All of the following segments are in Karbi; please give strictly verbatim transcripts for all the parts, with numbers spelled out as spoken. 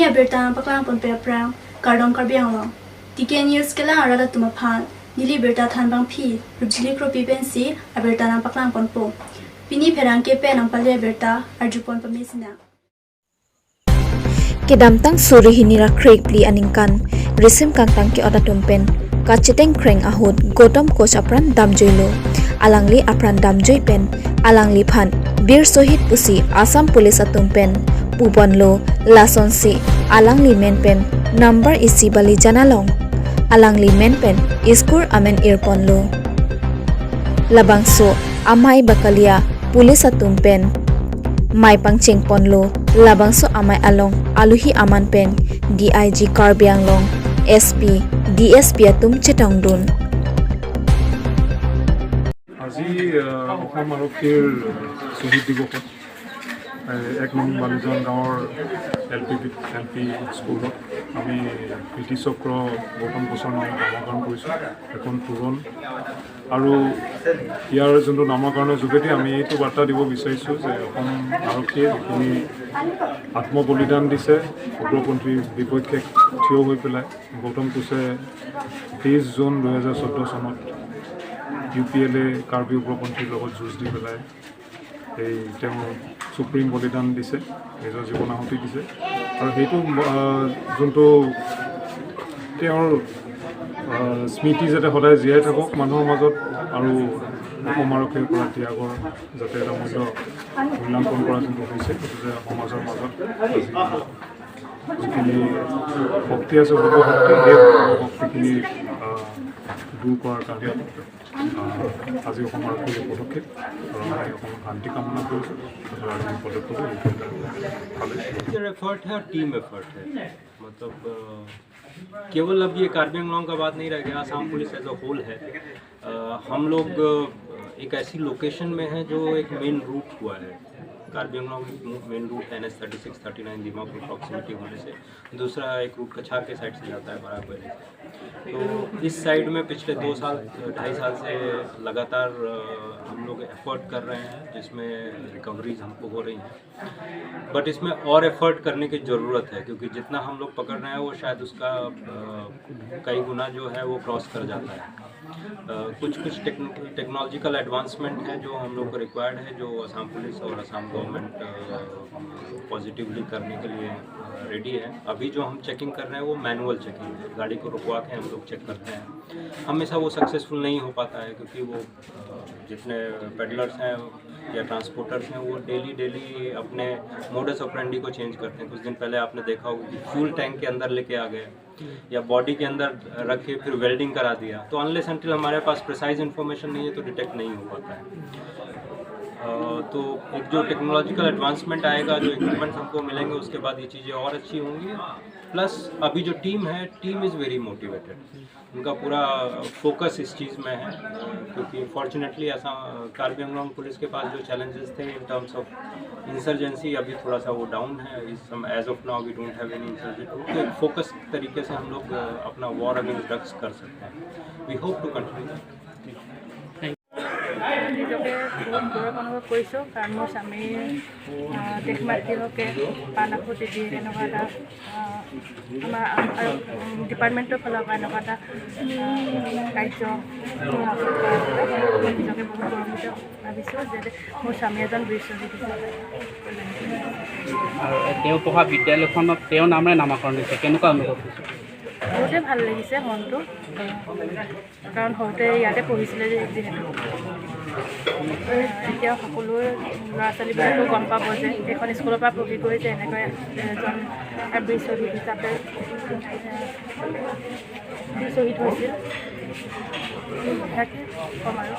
Abirta nangpaklang ponpe aphrang, kardom Karbi Anglong. T K News kelang arat atum aphan, neli birta thanbangpi Rupjili Kropi pensi abirta nangpaklang ponpo. Pini pherangke pen nangpale abirta arjupon pamesina. Kedamtang suri hini ra krekphli aningkan, risim kangtang ke-ot atum pen kachetengkreng ahut Gautam Kos apran damjuilo. Alangli apran damjui pen alangliphan Bir Shohid pusi Assam Police atum pen puponlo, lasonsi alangli men pen number isi bali janalong. Alangli men pen school amen irponlo. Labangso amei bakalia police atum pen mei pangchengponlo, labangso amei along aluhi aman pen D I G Karbi Anglong, S P, D S P atum chetongdun. আজি আহ, অসম আৰক্ষীৰ শ্বহীদ দিৱসত আহ, এক নং বালিজান গাঁৱৰ L P L P স্কুলত আমি কীৰ্তি চক্ৰ গৌতম কোচৰ নামত নামকৰণ কৰিছোঁ, এখন তোৰণ। আৰু ইয়াৰ যোনটো নামকৰণৰ যোগেদি আমি এইটো বাৰ্তা দিব বিচাৰিছোঁ যে অসম আৰক্ষীয়ে যিখিনি আত্মবলিদান দিছে উগ্ৰপন্থীৰ বিপক্ষে থিয় হৈ পেলাই, গৌতম কোচে তেইছ জুন দুহেজাৰ চৈধ্য চনত ইউ পি এল এ কাৰ্বি উগ্ৰপন্থীৰ লগত যুঁজ দি পেলাই এই তেওঁ চুপ্ৰিম বলিদান দিছে, নিজৰ জীৱন আহুতি দিছে। আৰু সেইটো আহ, যোনটো তেওঁৰ আহ, স্মৃতি যাতে সদায় জীয়াই থাকক মানুহৰ মাজত, আৰু অসম আৰক্ষীৰ পৰা ত্যাগৰ যাতে এটা মূল্য মূল্যাংকন কৰা যোনটো হৈছে, সেইটো যে সমাজৰ মাজত আজি যিখিনি শক্তি আছে, উগ্ৰ শক্তি, সেই উগ্ৰ শক্তিখিনি আহ, দূৰ কৰাৰ কাৰণে আহ, আজি অসম আৰক্ষীৰ এই পদক্ষেপ আৰু আমি অসমত শান্তি কামনা কৰিছোঁ। আৰু আমি পদক্ষেপ এই কৰিলে ভালেই। এফাৰ্ট হে, টিম এফাৰ্ট হে। मतलब अ, केवल अब ये कार्बी आंगलोंग का बात नहीं रह गया, Assam police as a whole है। अ, हम लोग अ, एक ऐसी लोकेशन में है जो एक मेन रूट हुआ है। कार्बी आंगलोंग एक मेन रूट है, N H thirty six, thirty nine Dimapur proximity होने से। दूसरा एक रूट कछार के साइड से जाता है, बराक वैली से। तो इस साइड में पिछले दो साल, ढाई साल से लगातार अ, हम लोग एफर्ट कर रहे हैं, जिसमें रिकवरीज हमको हो रही हैं। बट इसमें और एफर्ट करने की ज़रूरत है, क्योंकि जितना हम लोग पकड़ रहे हैं, वो शायद उसका अ, कई गुना जो है, वो क्रॉस कर जाता है। अ, कुछ कुछ टेक्नोलॉजिकल एडवांसमेंट है जो हम लोग को रिक्वायर्ड है, जो असम पुलिस और असम गवर्नमेंट पॉजिटिवली करने के लिए रेडी है। अभी जो हम चेकिंग कर रहे हैं, वो मैनुअल चेकिंग है, गाड़ी को रुकवा के हम लोग चेक करते हैं। हमेशा वो सक्सेसफुल नहीं हो पाता है, क्योंकि वो अ, जितने पेडलर्स हैं या ट्रांसपोर्टर्स हैं, वो डेली डेली अपने मोडस ऑपरेंडी को चेंज करते हैं। कुछ दिन पहले आपने देखा होगा कि फ्यूल टैंक के अंदर लेके आ गए या बॉडी के अंदर रख के फिर वेल्डिंग करा दिया। तो अनलेस अनटिल हमारे पास प्रिसाइज इन्फॉर्मेशन नहीं है, तो डिटेक्ट नहीं हो पाता है। अ, तो एक जो टेक्नोलॉजिकल एडवांसमेंट आएगा, जो इक्विपमेंट्स हमको मिलेंगे, उसके बाद ये चीज़ें और अच्छी होंगी। प्लस अभी जो टीम है, टीम इज़ वेरी मोटिवेटेड। उनका पूरा फोकस इस चीज़ में है, क्योंकि फॉर्चुनेटली ऐसा कार्बी आंगलोंग पुलिस के पास जो चैलेंजेस थे इन टर्म्स ऑफ इंसर्जेंसी, अभी थोड़ा सा वो डाउन है। इस समय, as of now, we don't have any insurgent group। तो एक फोकस तरीके से हम लोग अ, अपना वॉर अगेंस्ट ड्रग्स कर सकते हैं। We hope to continue that। নিজকে বহুত গৌৰৱ অনুভৱ কৰিছোঁ, কাৰণ মোৰ স্বামীৰ আহ, দেশ মাতৃ হকে প্ৰাণ আহুতি দি এনেকুৱা এটা আহ, আমাৰ আম- আৰু, উম, ডিপাৰ্টমেণ্টৰ ফালৰ পৰা এনেকুৱা এটা আহ, কাৰ্য মই নিজকে বহুত গৌৰৱান্বিত ভাবিছোঁ যে মোৰ স্বামী এজন বীৰ শ্বহীদ হিচাপে। আৰু তেওঁ পঢ়া বিদ্যালয়খনত তেওঁৰ নামেৰে নামাকৰণ হৈছে, কেনেকুৱা অনুভৱ হৈছে? বহুতেই ভাল লাগিছে মনটো। কাৰণ সৰুতে ইয়াতে পঢ়িছিলে যে, যিহেতু। এতিয়া সকলোৱে ল'ৰা ছোৱালীবিলাকেও গম পাব যে এইখন স্কুলৰ পৰা পঢ়ি গৈ যে এনেকৈ এজন বীৰ শ্বহীদ হিচাপে, এ, বীৰ শ্বহীদ হৈছিল। তাকে ক'ম আৰু।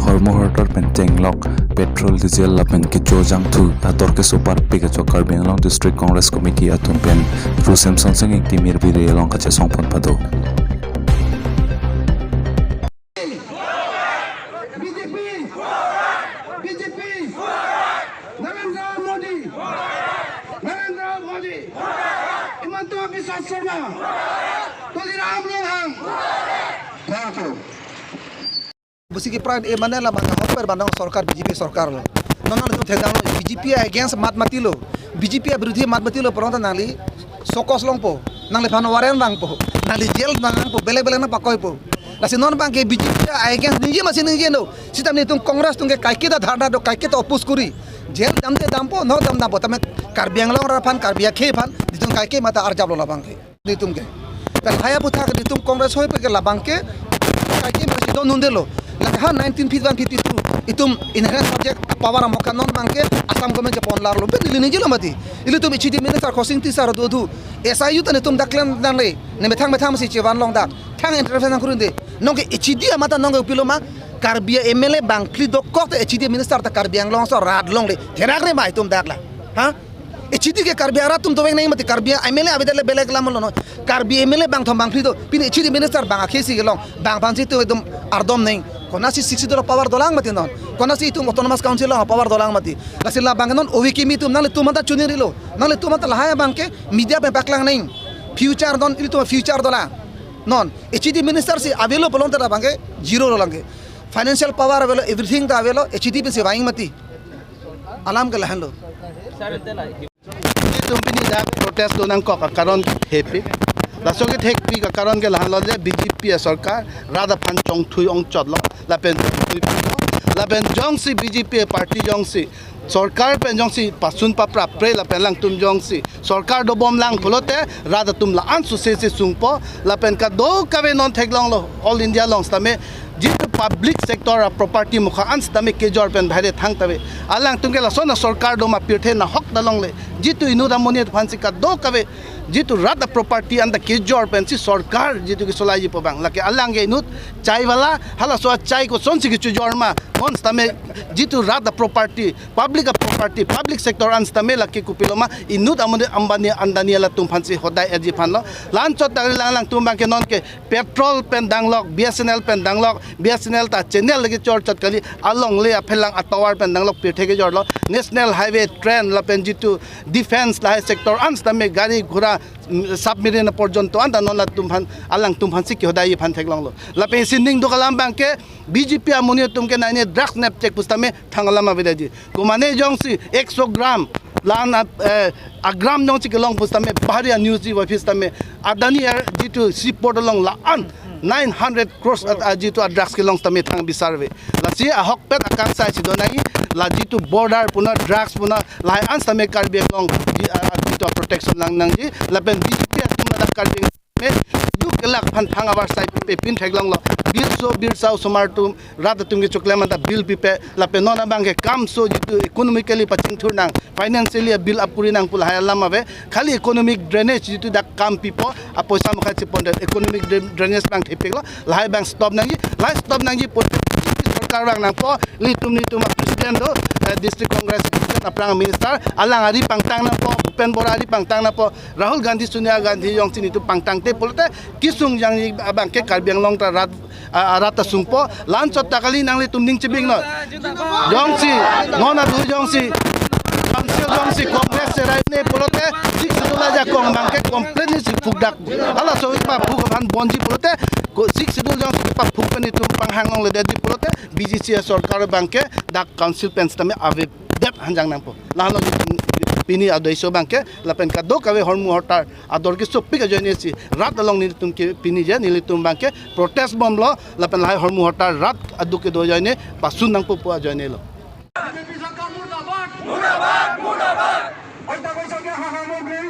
Hormu hortar pen tenglok, petrol, diesel lapen kejojang thu ator keso parpik ajok Karbi Anglong District Congress Committee atum pen Ru Semsonsing Ingti Mirbiri along kachesongpon pado. BJP, BJP, Narendra Modi, Narendra Modi, Himanta Biswa Sarma, Tuliram Ronghang. Thank you. Busi kipran e mane la mane hoper bandang sorkar B J P sorkar lo. Nono lo thedang lo B J P against mat mati lo. B J P abirudhi mat mati lo pulote nangli sokos longpo, nangliphan warrant vangpo, nangli jail nangpo, belek belek nangpakoipo. Lasi non abangke B J P against ningje masi ningje no. Sitame netum Congress atum ke kaiketa dharna do, kaiketa oppose kori. Jail damte dampo, no dam dampo. Tame Karbi Anglong arat aphan, Karbi akhei aphan, netum kaike mata arjaplo labangke. Netum ke. Pen hai aputhak netum Congress hoi pen ke labangke kaike masi don nundelo. Lake ha nineteen fifty-one fifty-two itum inherent subject power amokha non abangke Assam government chepon larlo. Pen neli ningjelo mati. Ilitum H A D minister Khosing Tesaing do do. S I U ta netum dak klem nangne. Ne methang methang masi chevan long dak. Thang intervention kurinde. Nonke H A D amata nonke kopilo ma Karbi M L A bangphli dokok te H A D minister ta Karbi Anglong aso rat longle. Therak re ma itum dak la. Ha? H A D ke Karbi arat atum dovek nang mati, Karbi M L A avedet le belek alam lo no. Karbi M L A bangthom bangphli do. Pini H A D minister bang akhei si kelong. Bang aphansi itum ekdom ardom nang. Konatsi Sixth Schedule power dolang mati non. Konatsi itum Autonomous Council along power dolang mati. Lasi labang non ove kimi itum nanglitum anta chunirilo. Nanglitum anta lahai abangke media pen paklang nang. Future don ilitum future dolang. Non H A D minister si avelo pulote labangke zero lo langke. Financial power avelo, everything ta avelo, H A D pensi vang mati. Alam ke lahenlo. Itum pini dak protest do nangkok akaron thepik. Laso kethekpik akaron ke lahenlo je B J P asorkar rat aphan chongthui ongchotlo. Lapen chongthui pilo. Lapen jongsi B J P party jongsi sorkar pen jongsi pasun paprapre lapen alangtum jongsi sorkar dobom lang pulote rat atum la-an suse si sungpo lapen kadokave non theklonglo all India along sitame jitu public sector aproperty mukha an sitame kejor pen bahire thangtave. Alangtum ke lason asorkar doma pirthe nahok ta longle. Jitu inut amonit aphansi kadokave jitu rat aproperty anta kejor pensi sorkar jitu kesolaijipo abang. Lake alang ke inut chai wala halaso achai kosonsi kechojor ma non sitame jitu rat aproperty, public aproperty, public sector an sitame lake kopilo ma inut amonit Ambani Adani latum aphansi hodai erji aphanlo. La-anchot ta kali lang alangtum abangke nonke petrol pen danglok, B S N L pen danglok, B S N L ta channel lake chorchot kali alongle aphelang atower pen danglok pirthe kejorlo. National highway, train lapen jitu defense lahai sector an sitame gari ghora, mm, submarine porjonto anta non latum aphan alangtum aphansi kehodai aphan theklonglo. Lapen isi ning duk alam abangke B J P amonit atum ke naine drugs nepchek pu sitame thang alam avedetji. Komane jongsi ekso gram lan ap, eh, agram jongsi kelong pu sitame bahari a-news ji waphis sitame Adani er jitu seaport along la-an nine hundred crores at, ah, jitu a-drugs kelong sitame thang bisarve. Lasi ahokpet akangsai si do nangji, la jitu border puna drugs puna lahai an sitame Karbi Anglong ji, ah, jitu protection lang nangji, lapen B J P atum ladak Karbi Anglong me juk kelak aphan thang avarsai pepin theklonglo. Birso birsa osomar atum rat atum kechoklem anta bill pipe lapen non abangke kam so jitu economically pachingthur nang, financially bill up kori nang pu lahai alam ave. Khali economic drainage jitu dak kam pipo apoisa mukha chepon det economic drain-, drainage abang thepiklo, lahai abang stop nangji, lahai stop nangji pu sorkar abang nangpo. Ilitum netum a-president do, eh, District Congress president aphrang minister alang ari pangtang nangpo, Bhupen Bora ari pangtang nangpo, Rahul Gandhi, Sonia Gandhi jongsi netum pangtangte pulote kesung jangji abangke Karbi Anglong ta rat, ah, rat ta sungpo. La-anchot ta kali nanglitum ning chibing non. Jongsi non adu jongsi council jongsi Congress cherai ne pulote Sixth Schedule ajakong abangke completely si phukdak. Halaso paphuk aphan bonji pulote ko Sixth Schedule jongsi paphuk pen itum panghang longledetji pulote B J P sorkar abangke dak council pen sitame avedet hanjang nangpo. Lahelo pini adoi so abangke lapen kadokave hormu hortar ador kesopik ajoine si rat along nelitum ke pini je nelitum abangke protest bomlo lapen lahai hormu hortar rat aduk kedo ajoine pasun nangpo pu ajoinelo. BJP সরকার মুর্দাবাদ। মুর্দাবাদ, মুর্দাবাদ। অত্যাবশ্যকীয় সা সামগ্ৰী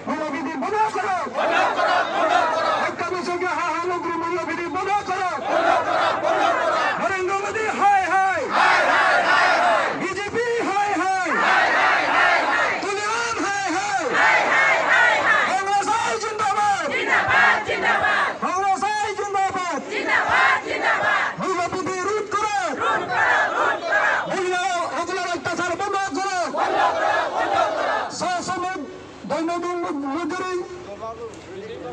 মূল্যবৃদ্ধি বন্ধ কৰক। বন্ধ কৰক, বন্ধ কৰক। অত্যাবশ্যকীয় সা সামগ্ৰী মূল্যবৃদ্ধি বন্ধ কৰক। বন্ধ কৰক, বন্ধ কৰক। নৰেন্দ্ৰ মোদী হায় হায়। হায় হায়, হায় হায়। বিজেপি হায় হায়। হায় হায়, হায় হায়। তুলিৰাম হায় হায়। হায় হায়, হায় হায়। কংগ্ৰেছ হায় জিন্দাবাদ। জিন্দাবাদ, জিন্দাবাদ। কংগ্ৰেছ হায় জিন্দাবাদ। জিন্দাবাদ, জিন্দাবাদ। মূল্যবৃদ্ধি ৰোধ কৰক। ৰোধ কৰক, ৰোধ কৰক। মহিলাসকলৰ অত্যাচাৰ বন্ধ কৰক। বন্ধ কৰক, বন্ধ কৰক। চাহ শ্ৰমিক দৈনন্দিন মজ-, মজুৰি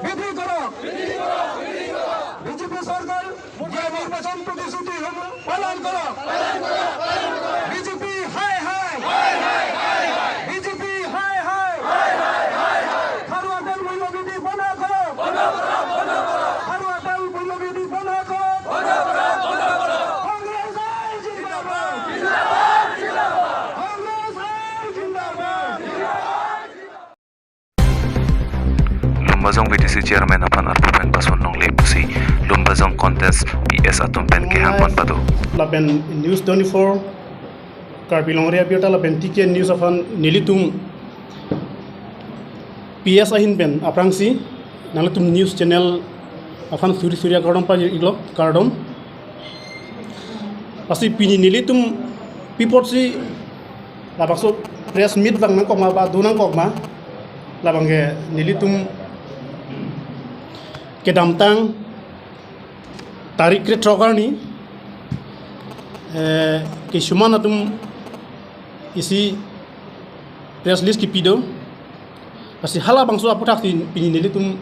বৃদ্ধি কৰক। বৃদ্ধি কৰক, বৃদ্ধি কৰক। বিজেপি চৰকাৰ দিয়া নিৰ্বাচন প্ৰতিশ্ৰুতিসমূহ পালন কৰক। পালন কৰক, পালন কৰক। বিজেপি হায় হায়। হায় হায়, হায় হায়। বিজেপি হায় হায়। হায় হায়, হায় হায়। খাৰুৱা তেল মূল্য বৃদ্ধি বন্ধ কৰক। বন্ধ কৰক, বন্ধ কৰক। খাৰুৱা তেল মূল্য বৃদ্ধি বন্ধ কৰক। বন্ধ কৰক, বন্ধ কৰক। কংগ্ৰেছ হায় জিন্দাবাদ। জিন্দাবাদ, জিন্দাবাদ। কংগ্ৰেছ হায় জিন্দাবাদ। জিন্দাবাদ। Lumbajong V D C chairman aphan arpu pen pason longle pusi Lumbajong contest P S atum pen kehang pon pado. Lapen News twenty-four Karbi Longri abirta lapen T K News aphan nelitum P S ahin pen aphrangsi nanglitum news channel aphan suri suri akardom pajir-iklo, kardom. Lasi pini nelitum pi apotsi labangso press meet vang nangkok ma ba do nangkok ma, labang ke nelitum kedamtang tarik krethrok arni, eh, kisuman atum isi press release kipi do. Lasi halabangso aputhaksi pini nelitum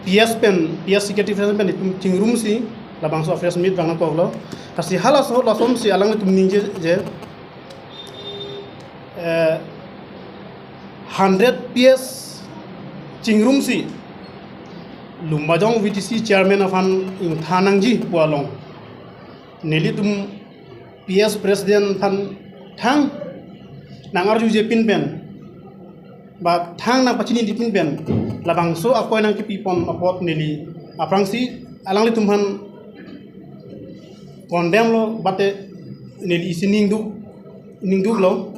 P S pen, P S secretary pen itum chingrumsi labangso press meet vang nangkoklo. Lasi halaso lasonsi alanglitum ningje je, eh, hundred P S chingrumsi Lumbajong V D C chairman aphan ingthan nangji pu along nelitum P S president aphan thang nangarjuje pin pen ba thang nangpachiniji pin pen labangso akoi nangkipi pon apot neli aphrangsi alanglitum aphan condemn lo, bate neli isi ningduk, ningduklo.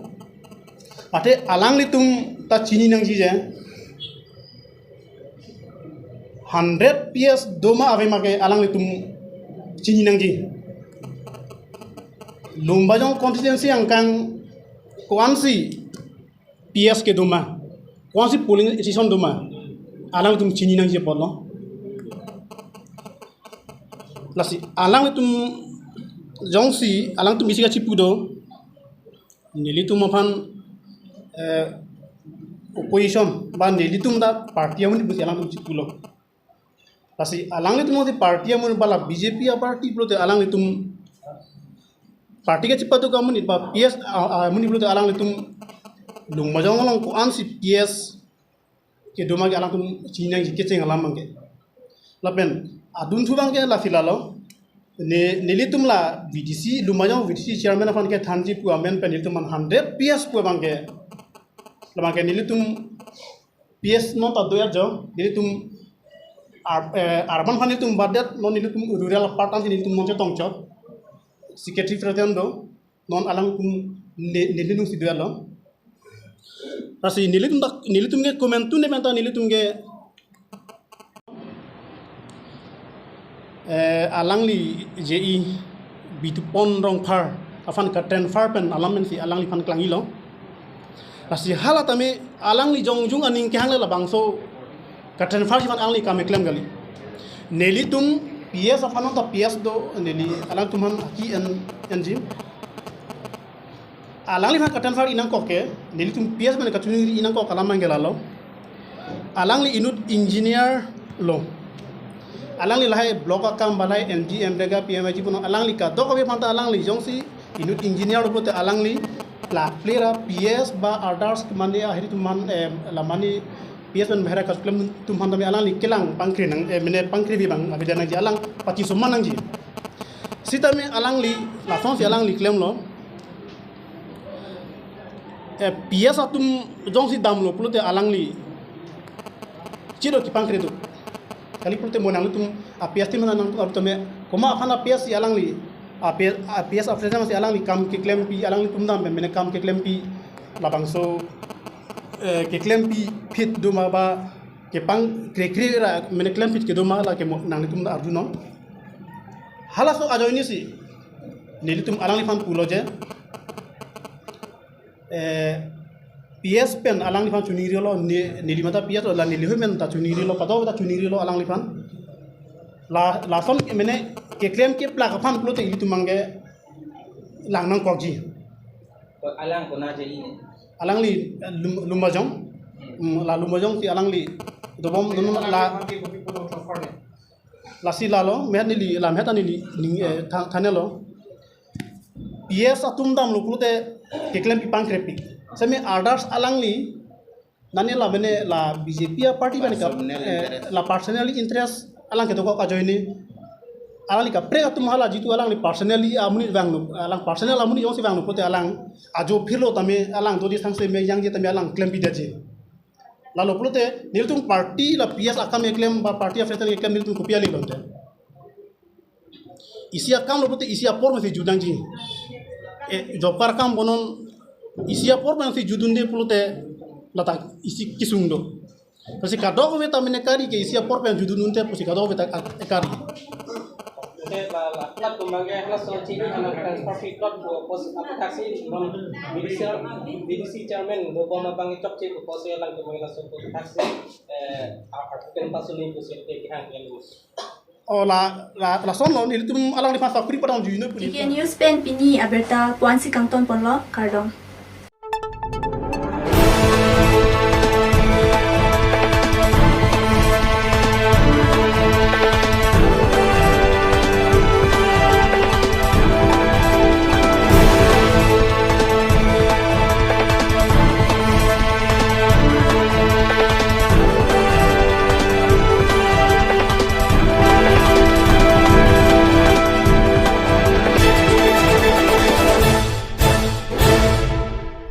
Ate alanglitum ta chini nangji je hundred P S do ma ave ma ke alanglitum chini nangji. Lumbajong constituency angkang ko-ansi P S kedo ma, ko-ansi polling station do ma, alanglitum chini nangji apotlo. Lasi alanglitum jongsi alanglitum isi kachipu do, nelitum aphan, eh, opposition ba nelitum ta party amonit pusi alanglitum chipulo. Lasi alanglitum mati party amonit ba la B J P aparty pulote alanglitum party kachipaduk amonit ba P S a-, amonit pulote alanglitum Lumbajong along ko-ansi P S kedo ma ke alangtum chini nangji kecheng alam abang ke. Lapen adunthu abang ke lasi lalo. Ne, nelitum la V D C, Lumbajong V D C chairman aphan kethanji pu amen pen nelitum aphan hundred P S pu abang ke. Labang ke nelitum P S non ta do-et jo, nelitum ar-, eh, urban aphan nelitum badet, non nelitum rural part ansi nelitum non chetongchot. Secretary president do, non alangtum ne, nelitum si do-etlo. Lasi nelitum dak, nelitum ke komantu ne pen ta nelitum ke, eh, alangli J E Bitupon Rongphar aphan ka-transfer pen alam pensi alangliphan klangjilo. Lasi hala tame alangli jongjung aning kehang le labangso ka-transfer si aphan alangli kam keklem kali. Nelitum P S aphan ta P S do, neli alangtum aphan aki en, enji. Alangliphan ka-transfer-i nangkok ke, nelitum P S pen kachoningri-i nangkok alam abang ke lalo. Alangli inut engineer lo. Alangli lahai block akam ba lahai M G, MGNREGA, P M A G punon alangli kadokave aphan ta alangli jongsi inut engineer lo pulote alangli laplera P S ba others mane ahiri atum aphan, eh, la mane P S pen bahera kachiklem atum aphan tame alangli kelang pangkri nang, eh, mane pangkri bi abang abida nangji, alang pachisoman nangji. Sitame alangli lasonsi alangli klemlo. Eh, P S atum jongsi damlo pulote alangli chiro kepangkri do. Kali pulote mo nanglitum a P S team nangtum aru tame komat aphan a P S si alangli, a P S, a P S a president si alangli kam keklempi, alanglitum dam pen mane kam keklempi labangso, eh, keklempi phit do ma ba kepangkri kri ra mane klem phit kedo ma, lake mo nanglitum arjunon. Halaso ajoinesi nelitum alangliphan pulo je, eh, P S pen alangliphan choningrilo, ne, neli mata P S lo, la neli hoi pen ta choningrilo, kadokave ta choningrilo alangliphan. La, lason mane keklem keplak aphan pulote ilitum abang ke lang nangkokji. Ko alang kona je ini? Alangli, eh, Lum-, Lumbajong. Hmm, la Lumbajong si alangli dobom dunun la. Lasi lalo, mehat neli, la mehat neli, ning, eh, tha-, thanelo. P S atum damlo pulote keklempi pangkrepi. Semi others alangli, nani la mane la B J P aparty bani ka, personal, eh, interest, la personal interest alang kedokok ajoine. Alangli kaprek atum hala jitu alangli personally amonit vanglo, alang personal amonit jongsi vanglo pulote alang ajo phirlo tame alang dodi sangse me yangje tame alang klempi daji. Lalo pulote nelitum party la P S akam keklem ba party a-president keklem nelitum kopi kali pulote, isi akam lo pulote isi apor pensi jutnangji. Eh, job card akam bonon isi apor pensi jutdunde pulote ladak isi kesung do. Pusi kadokave ta mene kari ke isi apor pen jutdunde pusi kadokave ta kari. Te la la plat kumang ke laso chini alang transfer fee cut ko post apathaksi non B D C, B D C chairman do bom abang chokche ko post alang kumang laso ko thaksi, eh, article pasuni pusi te kihang ke. O la la lason lo nelitum alangliphan sakuri padam juino T K puni. News pen pini abirta puansi kangton ponlo, kardom.